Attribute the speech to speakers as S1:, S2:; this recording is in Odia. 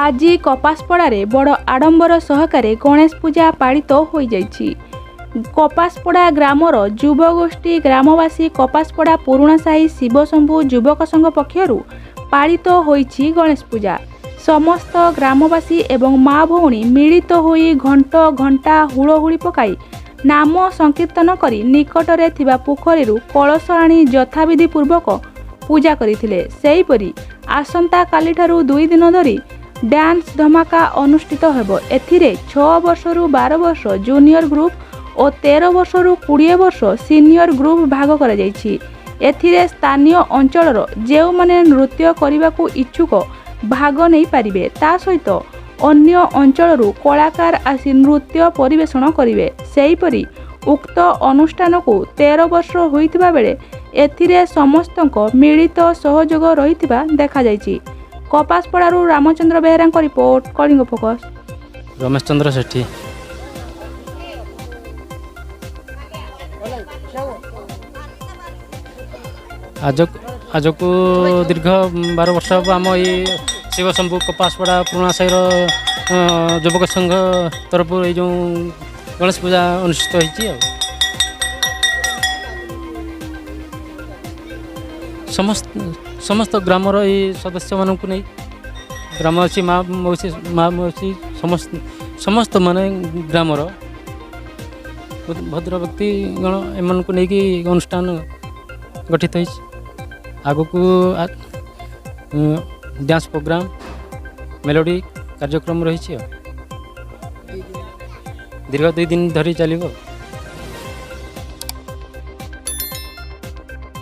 S1: ଆଜି କପାସପଡ଼ାରେ ବଡ଼ ଆଡ଼ମ୍ବର ସହକାରେ ଗଣେଶ ପୂଜା ପାଳିତ ହୋଇଯାଇଛି। କପାସପଡ଼ା ଗ୍ରାମର ଯୁବଗୋଷ୍ଠୀ, ଗ୍ରାମବାସୀ, କପାସପଡ଼ା ପୁରୁଣା ସାହି ଶିବଶମ୍ଭୁ ଯୁବକ ସଂଘ ପକ୍ଷରୁ ପାଳିତ ହୋଇଛି ଗଣେଶ ପୂଜା। ସମସ୍ତ ଗ୍ରାମବାସୀ ଏବଂ ମା ଭଉଣୀ ମିଳିତ ହୋଇ ଘଣ୍ଟ, ଘଣ୍ଟା, ହୁଳହୁଳି ପକାଇ ନାମ ସଂକୀର୍ତ୍ତନ କରି ନିକଟରେ ଥିବା ପୋଖରୀରୁ କଳସ ଆଣି ଯଥାବିଧି ପୂର୍ବକ ପୂଜା କରିଥିଲେ। ସେହିପରି ଆସନ୍ତାକାଲିଠାରୁ 2 ଦିନ ଧରି ଡ୍ୟାନ୍ସ ଧମାକା ଅନୁଷ୍ଠିତ ହେବ। ଏଥିରେ 6 ବର୍ଷରୁ 12 ବର୍ଷ ଜୁନିୟର ଗ୍ରୁପ ଓ 13 ବର୍ଷରୁ 20 ବର୍ଷ ସିନିୟର ଗ୍ରୁପ ଭାଗ କରାଯାଇଛି। ଏଥିରେ ସ୍ଥାନୀୟ ଅଞ୍ଚଳର ଯେଉଁମାନେ ନୃତ୍ୟ କରିବାକୁ ଇଚ୍ଛୁକ ଭାଗ ନେଇପାରିବେ। ତା ସହିତ ଅନ୍ୟ ଅଞ୍ଚଳରୁ କଳାକାର ଆସି ନୃତ୍ୟ ପରିବେଷଣ କରିବେ। ସେହିପରି ଉକ୍ତ ଅନୁଷ୍ଠାନକୁ 13 ବର୍ଷ ହୋଇଥିବା ବେଳେ ଏଥିରେ ସମସ୍ତଙ୍କ ମିଳିତ ସହଯୋଗ ରହିଥିବା ଦେଖାଯାଇଛି। କପାସପଡ଼ାରୁ ରାମଚନ୍ଦ୍ର ବେହେରାଙ୍କ ରିପୋର୍ଟ, କଳିଙ୍ଗ ଫୋକସ୍।
S2: ରମେଶ ଚନ୍ଦ୍ର ସେଠୀ। ଆଜକୁ ଦୀର୍ଘ 12 ବର୍ଷ ହେବ ଆମ ଏଇ ଶିବଶମ୍ଭୁ କପାସପଡ଼ା ପୁରୁଣା ସାହିର ଯୁବକ ସଂଘ ତରଫରୁ ଏଇ ଯେଉଁ ଗଣେଶ ପୂଜା ଅନୁଷ୍ଠିତ ହେଇଛି। ଆଉ ସମସ୍ତ ଗ୍ରାମର ଏଇ ସଦସ୍ୟମାନଙ୍କୁ ନେଇ, ଗ୍ରାମବାସୀ, ମା ମଉସୀ, ମା ମଉସୀ, ସମସ୍ତ ମାନେ ଗ୍ରାମର ଭଦ୍ର ବ୍ୟକ୍ତି ଗଣ, ଏମାନଙ୍କୁ ନେଇକି ଅନୁଷ୍ଠାନ ଗଠିତ ହେଇଛି। ଆଗକୁ ଡ୍ୟାନ୍ସ ପ୍ରୋଗ୍ରାମ, ମେଲୋଡ଼ି କାର୍ଯ୍ୟକ୍ରମ ରହିଛି ଆଉ ଦୀର୍ଘ 2 ଦିନ ଧରି ଚାଲିବ।